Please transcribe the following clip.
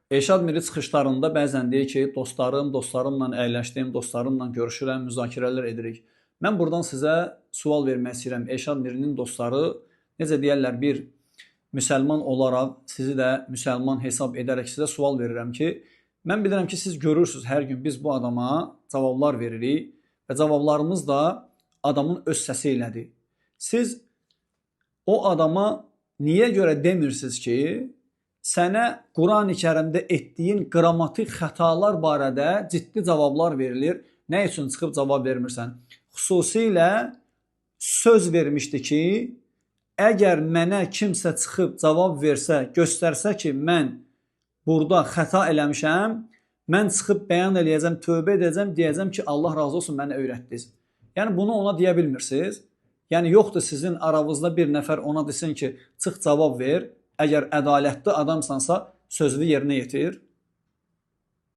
Elşad Miri çıxışlarında bəzən deyir ki, dostlarım, dostlarımla əyləşdim, dostlarımla görüşürəm, müzakirələr edirik. Mən buradan sizə sual vermək istəyirəm. Elşad Mirinin dostları, necə deyərlər, bir müsəlman olaraq sizi də müsəlman hesab edərək sizə sual verirəm ki, mən bilirəm ki, siz görürsünüz hər gün biz bu adama cavablar veririk və cavablarımız da adamın öz səsi ilədir. Siz o adama niyə görə demirsiniz ki, sənə Qurani Kərimdə etdiyin qrammatik xətalar barədə ciddi cavablar verilir. Nə üçün çıxıb cavab vermirsən? Xüsusilə söz vermişdi ki, əgər mənə kimsə çıxıb cavab versə, göstərsə ki, mən burada xəta eləmişəm, mən çıxıb bəyan eləyəcəm, tövbə edəcəm, deyəcəm ki, Allah razı olsun mənə öyrətdiniz. Yəni bunu ona deyə bilmirsiniz. Yəni yoxdur sizin aranızda bir nəfər ona desin ki, çıx cavab ver. Əgər ədalətli adamsansa, sözünü yerinə yetir.